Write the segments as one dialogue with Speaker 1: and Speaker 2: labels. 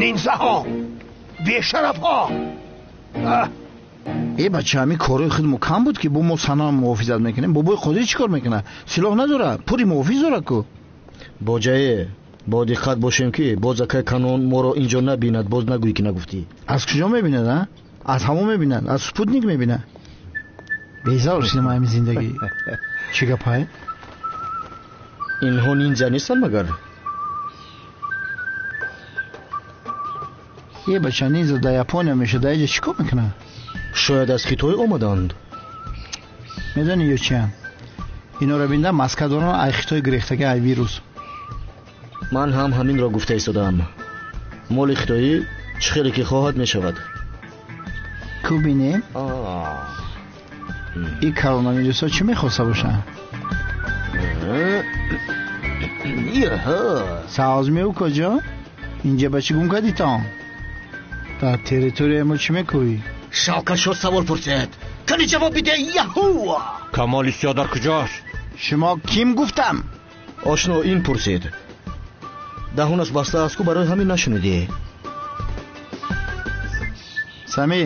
Speaker 1: Ниндзаҳо, бешарафҳо.
Speaker 2: Э бача, ҳамин корои худ мо кам буд, ки бо мо санам муҳофизат мекунем. Бобои Қодир чӣ кор мекунад? Силоҳ надорад, пури муҳофиз дорад ку.
Speaker 3: Боҷае, бо диққат бошем, ки боз акай Канон моро инҷо набинад, боз нагӯӣ, ки нагуфтӣ.
Speaker 2: Аз куҷо мебинад, а? Аз ҳаво мебинад, аз спутник мебинад. Безор шудем ҳамин зиндагӣ. Чӣ гапай?
Speaker 3: Инҳо ниндзя нестанд магар?
Speaker 2: Е бача, ниндзя дар Япония мешад, дар инҷа чӣ кор мекунад?
Speaker 3: Шояд аз Хитой омаданд.
Speaker 2: Медонӣ ё чиянд? Инора бинда маска доранд, ай Хитой гирехтаги, ай вирус.
Speaker 3: Ман ҳам ҳаминро гуфта истодаам. Моли хитоӣ чӣ хеле ки хоҳад мешавад.
Speaker 2: Ку бинем? Ин коронавирусҳо чӣ мехоста бошанд? Саозмеу куҷо? Инҷа ба чӣ гум кардитон? Дар территорияи мо чӣ мекӯӣ?
Speaker 3: Шавкатшо савол пурсед. Кани ҷавоб биде, яҳу!
Speaker 4: Камоли Сиёҳ дар куҷост?
Speaker 2: Шумо ким гуфтам?
Speaker 3: Ошно ин пурсид. Даҳонаш баста аст ку, барои ҳамин нашунидӣ.
Speaker 2: Сами.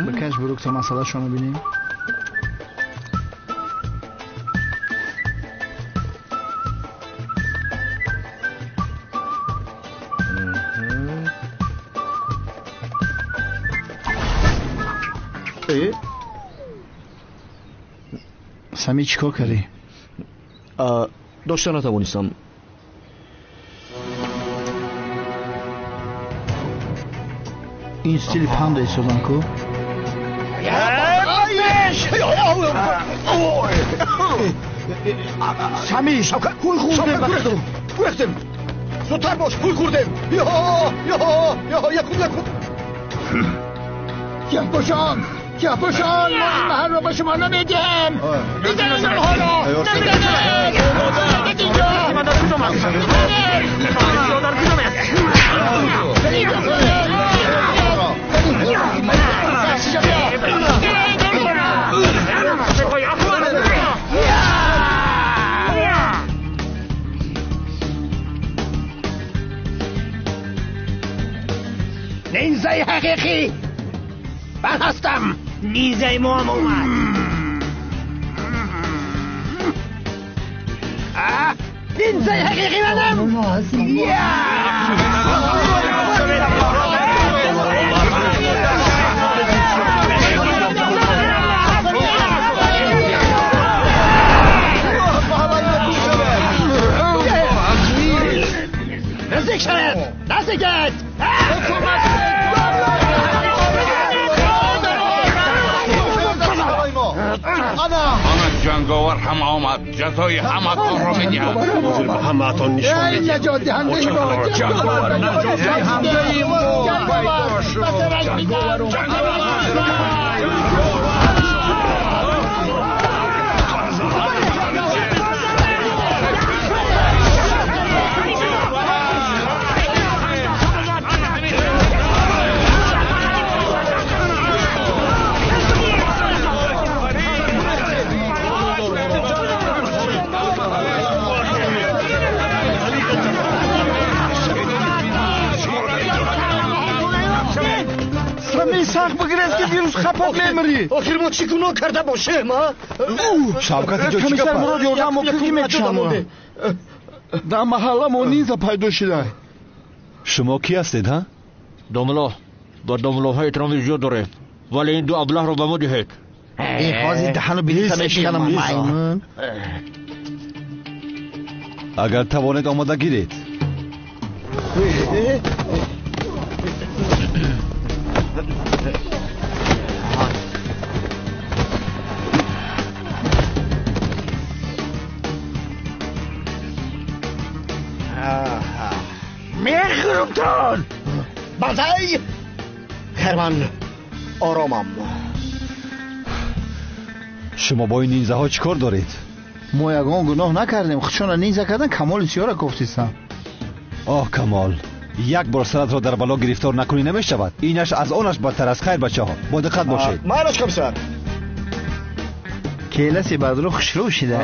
Speaker 2: Бикаш бурук то масъалашонро бинем. Сами, чӣ кор кардӣ?
Speaker 3: Дошта натавонистам.
Speaker 2: Ин стили панда истодан ку? Сами,
Speaker 1: ҳуй хӯрдем, гурехтем. Зудтар бош, ҳуй хӯрдем. Якум, якум.
Speaker 5: Сиёҳпӯшон, сиёҳпӯшон, мо ин маҳалро ба шумо намедиҳем. Бизанед онҳоро, бизанед! Инҷо!
Speaker 1: Ниндзаи ҳақиқӣ ман ҳастам.
Speaker 6: Ниндзаи мо ҳам омад.
Speaker 1: Ниндзаи ҳақиқӣ манам. Наздик шавед, наздикет.
Speaker 7: Ана ҷанговар ҳам омад, ҷазои ҳамаатонро медиҳад.
Speaker 8: Ҳозир ба ҳамаатон нишон медиҳам.
Speaker 7: Ҷанговар,
Speaker 2: Сахт бигирез, ки вирус хапок мемирӣ.
Speaker 3: Охир мо чӣ гуноҳ карда бошем, а?
Speaker 9: Шавкат, инҷо чӣ
Speaker 2: Комиссар
Speaker 9: гап?
Speaker 2: Мурод, ёрдам мо ки мекушам. Дар маҳалла мо ниндза пайдо шуда.
Speaker 9: Шумо кӣ ҳастед, ҳа?
Speaker 4: Домло, ба домлоҳо эҳтироми зиёд дорем, вале ин ду аблаҳро ба мо диҳед.
Speaker 2: Э, ҳозир даҳану билиса мешиканам, маймун.
Speaker 9: Агар тавонед, омода гиред.
Speaker 1: Мехӯрумтон.
Speaker 3: Базай! Херман, оромам.
Speaker 9: Шумо бо ин ниндзаҳо чӣ кор доред?
Speaker 2: Мо ягон гуноҳ накардем. Худшона ниндза кардан, Камоли Сиёра кофтистам.
Speaker 9: Оҳ, Камол, як бор саратро дар бало гирифтор накунӣ намешавад. Инаш аз онаш бадтар аст. Хайр, бачаҳо, бо диққат бошед.
Speaker 3: Майлаш, комиссар.
Speaker 2: Келаси бадру хушрӯ шида.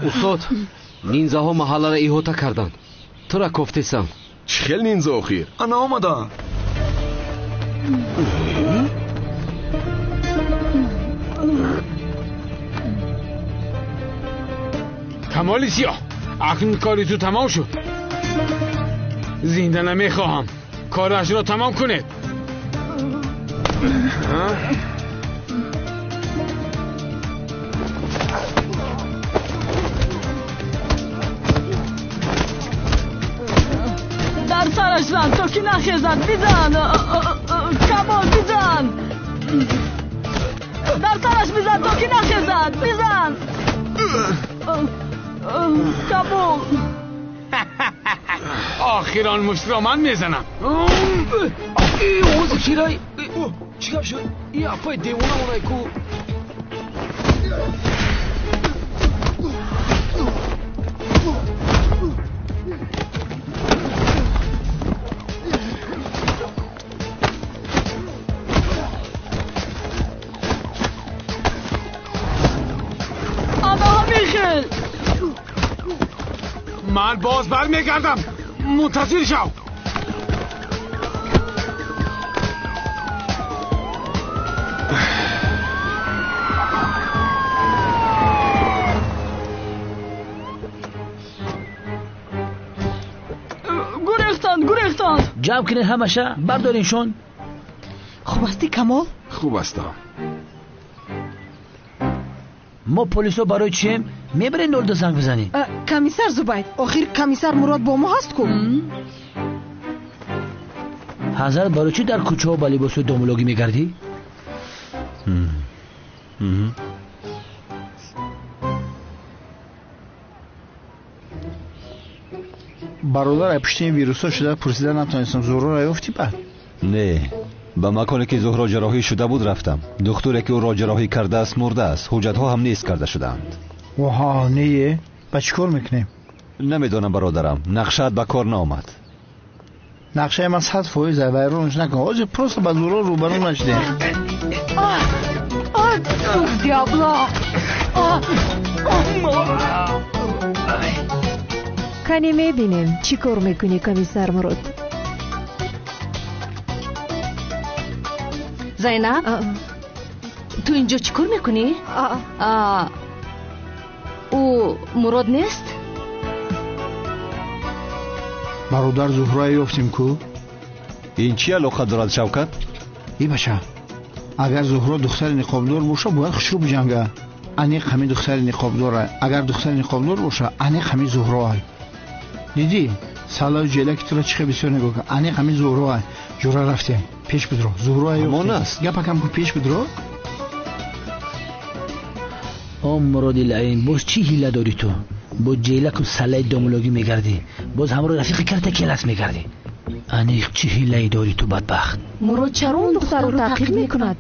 Speaker 10: Устод, нинзаҳо маҳалларо иҳота карданд. Тура кофтесам.
Speaker 1: Чӣ хел нинза охир? Ана омаданд.
Speaker 11: Камоли сиёҳ, акнун кори ту тамом шуд. Зинда намехоҳам. Корашро тамом кунед.
Speaker 12: Дар сараш зан то ки нахезад. Бизан, Камол, бизан. Дар сараш бизан то ки нахезад. Бизан, Камол.
Speaker 11: Охир он муштро ман мезанам.
Speaker 10: Ҳозир кирай? Чӣ гап шуд? И апай девона монай ку.
Speaker 12: Ана ҳамин хел.
Speaker 11: Ман боз бармегардам. Мунтазир шав.
Speaker 12: Гурехтанд, гурехтанд.
Speaker 6: Ҷамъ кунед ҳамаша, бардориншон.
Speaker 13: Хуб ҳастӣ, Камол?
Speaker 1: Хуб ҳастам.
Speaker 6: Мо полисо барои чием? Мебарем нолда занг бизанем.
Speaker 13: Комиссар Зубайд, охир комиссар Мурод бо мо ҳаст ку?
Speaker 6: Ҳазрат, барои чӣ дар кӯчаҳо ба либосҳои домулогӣ мегардӣ?
Speaker 2: Бародар, ай пушти ин вирусҳо шуда пурсида натонистам. Зуҳроро ёфтӣ баъд?
Speaker 9: Не, ба маконе ки Зуҳро ҷарроҳӣ шуда буд рафтам. Духтуре ки ӯро ҷарроҳӣ кардааст мурдааст. Ҳуҷҷатҳо ҳам нест карда шудаанд.
Speaker 2: Оҳа, не, ба чӣ кор мекунем?
Speaker 9: Намедонам бародарам, нақшаат ба кор наомад.
Speaker 2: Нақшаи ман 100% вайронш накун. Ҳозир просто ба Зуҳро рӯбарӯ нашудем.
Speaker 13: Диабла!
Speaker 14: Кане мебинем, чӣ кор мекунӣ, комиссар Мурод.
Speaker 15: Зайнаб, ту инҷо чӣ кор мекунӣ? Ӯ Мурод нест?
Speaker 2: Бародар, Зуҳрое ёфтем ку?
Speaker 9: Ин чӣ алоқа дорад, Шавкат?
Speaker 2: И баша, агар Зуҳро духтари ниқобдор боша, бояд хушрӯ биҷанга. Аниқ ҳамин духтари ниқобдора. Агар духтари ниқобдор боша, аниқ ҳамин Зуҳроа. Дидӣ, салаю ҷелаки туро чӣ хел бисёр нигоҳ кард. Аниқ ҳамин Зуҳроа. Ҷура рафтем, пеш бидро. Зуҳроа ёфтем.
Speaker 9: Ҳамон аст.
Speaker 2: Гапакам ку, пеш бидро.
Speaker 6: О Муроди лаин, боз чӣ ҳила дорӣ ту? Бо ҷелаку салаи домулогӣ мегардӣ, боз ҳамроҳ рафиқи карта келас мегардӣ. Аниқ чӣ ҳилае дорӣ ту, бадбахт?
Speaker 14: Мурод чаро он духтарро таъқиб мекунад?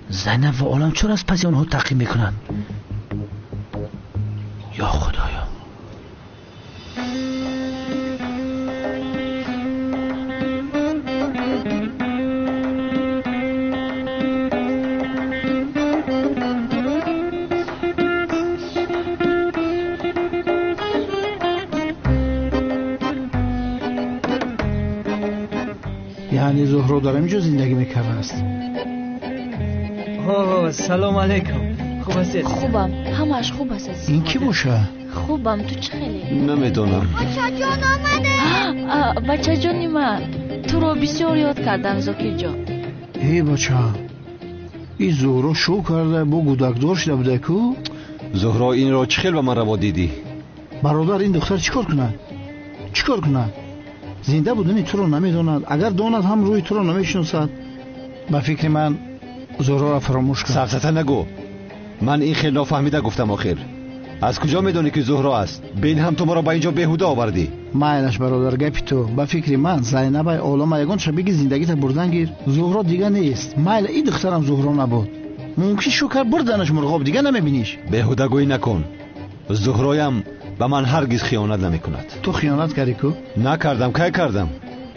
Speaker 6: Зайнаб ва Олам чаро аз паси онҳо таъқиб мекунанд? Ё Худоё!
Speaker 2: Яъне Зуҳро дар ҳамин ҷо зиндагӣ мекардааст.
Speaker 16: Салом алейкум. Хуб ҳастед?
Speaker 15: Хубам, ҳамааш хуб аст, азиз.
Speaker 2: Ин кӣ боша?
Speaker 15: Хубам, ту чӣ хеле?
Speaker 9: Намедонам.
Speaker 15: Бачаҷон омада. Бачаҷони ман, туро бисёр ёд кардам, Зокирҷон.
Speaker 2: Эй бача, ин Зуҳро шӯ карда, бо гудакдор шуда буда ку?
Speaker 9: Зуҳро, инро чӣ хел ба ман раво дидӣ?
Speaker 2: Бародар, ин духтар чӣ кор кунад? Чӣ кор кунад? Зинда будани туро намедонад. Агар донад ҳам рӯи туро намешиносад. Ба фикри ман Зуҳроро фаромӯш кун.
Speaker 9: Сафсата нагӯ. Ман ин хел нофаҳмида гуфтам охир. Аз куҷо медонӣ ки Зуҳро аст? Бин ҳам ту маро ба инҷо беҳуда овардӣ.
Speaker 2: Майлаш бародар, гапи ту. Ба фикри ман Зайнабай олама ягон шабеги зиндагита бурдан гир. Зуҳро дига нест. Майла, и духтарам Зуҳро набуд. Мумкин шукар бурданаш мурғоб, дига намебиниш.
Speaker 9: Беҳудагӯӣ накун. Зуҳроям ба ман ҳаргиз хиёнат намекунад.
Speaker 2: Ту хиёнат кардӣ ку?
Speaker 9: Накардам, кай кардам?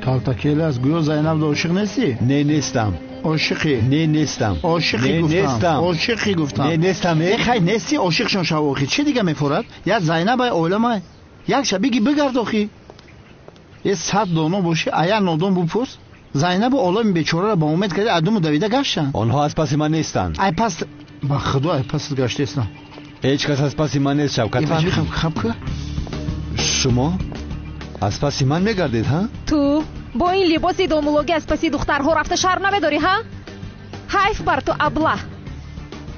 Speaker 2: Калтакел аст, гӯё Зайнаб ошиқ нестӣ?
Speaker 9: Не, нестам.
Speaker 2: Ошиқӣ?
Speaker 9: Не, нестам.
Speaker 2: Ошиқӣ гуфтам. Ошиқӣ гуфтам.
Speaker 9: Не, нестам.
Speaker 2: Э, хай нестӣ, ошиқшон шав охи. Чӣ дига мефорад? Як Зайнабай оиламай. Як шабиги бигард охи. Е 100 доно бошӣ, ая нодон бупурс. Зайнабу олами бечораро ба умед карди адуму давида гаштанд.
Speaker 9: Онҳо аз паси ман нестанд.
Speaker 2: Ай пас ба худо ай пасат гаштаестам.
Speaker 9: Ҳеҷ кас аз паси ман нест, Шавкат.
Speaker 2: Хаб ку?
Speaker 9: Шумо аз паси ман мегардед, ҳа?
Speaker 14: Ту бо ин либоси домулогӣ аз паси духтарҳо рафта шарм намедорӣ, ҳа? Ҳайф бар ту, аблаҳ!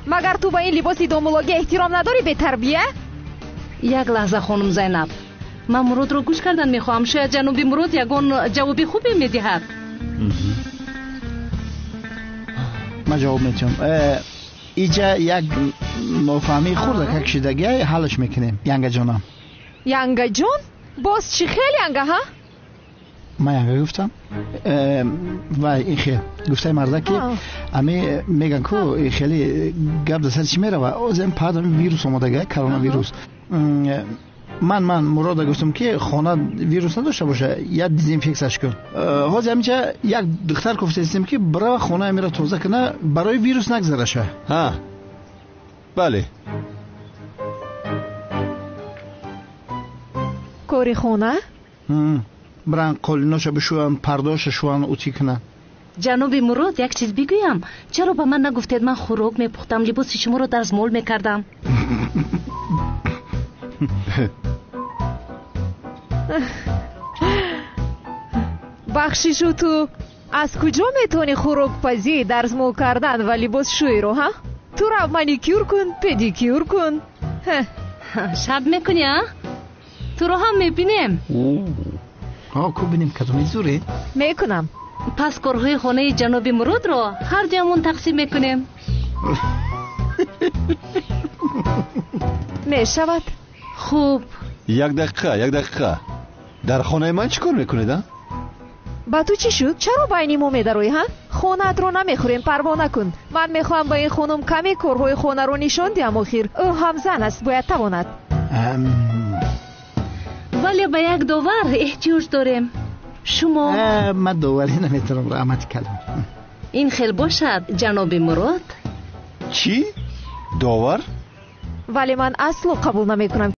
Speaker 14: Магар ту ба ин либоси домулогӣ эҳтиром надорӣ, бетарбия?
Speaker 17: Як лаҳза, хонум Зайнаб, ман Муродро гӯш кардан мехоҳам. Шояд ҷаноби Мурод ягон ҷавоби хубе медиҳад.
Speaker 2: Ман ҷавоб метиҳам. Иҷа як нофаҳмии хурда как шидагия ҳаллаш мекунем, янгаҷонам.
Speaker 14: Янгаҷон? Боз чӣ хел янга, ҳа?
Speaker 2: Ман янга гуфтам. Вай, ин хел гуфтаи марда ки ами меган ку хеле гап дар сари чӣ мерава? Озем пад вирус омадага, коронавирус. Ман Мурода гуфтам ки хона вирус надошта боша, як дезинфексияш кун. Ҳозир ҳаминҷа як духтар гуфтаистем ки бирава хона амира тоза куна, барои вирус нагзараша.
Speaker 9: Ҳа, бале.
Speaker 14: Кори хона?
Speaker 2: Биран қолиноша бишӯян, пардоша шӯян, утӣ кунан.
Speaker 17: Ҷаноби Мурод, як чиз бигӯям. Чаро ба ман нагуфтед? Ман хӯрок мепухтам, либоси шуморо дарзмол мекардам.
Speaker 14: Бахшишу, ту аз куҷо метавонӣ хӯрокпазӣ, дарзмол кардан ва либосшӯиро, ҳа? Ту рав маникюр кун, педикюр кун.
Speaker 17: Шаб мекунӣ, а? Туро ҳам мебинем.
Speaker 2: Ку бинем, кадоми зуре?
Speaker 14: Мекунам.
Speaker 17: Пас корҳои хонаи ҷаноби Муродро ҳар дуямон тақсим мекунем.
Speaker 14: Мешавад.
Speaker 17: Хуб.
Speaker 9: Як дақиқа, як дақиқа. Дар хонаи ман чӣ кор мекунед, а?
Speaker 14: Ба ту чӣ шуд? Чаро байни мо медароӣ, ҳа? Хонаатро намехӯрем, парво накун. Ман мехоҳам ба ин хонум каме корҳои хонаро нишон диҳам охир. Ӯ ҳам зан аст, бояд тавонад.
Speaker 17: Вале ба як довар эҳтиёҷ дорем. Шумо?
Speaker 2: Ман доварӣ наметавонам, раҳмати калом.
Speaker 17: Ин хел бошад, ҷаноби Мурод.
Speaker 9: Чӣ? Довар?
Speaker 14: Вале ман асло қабул намекунам.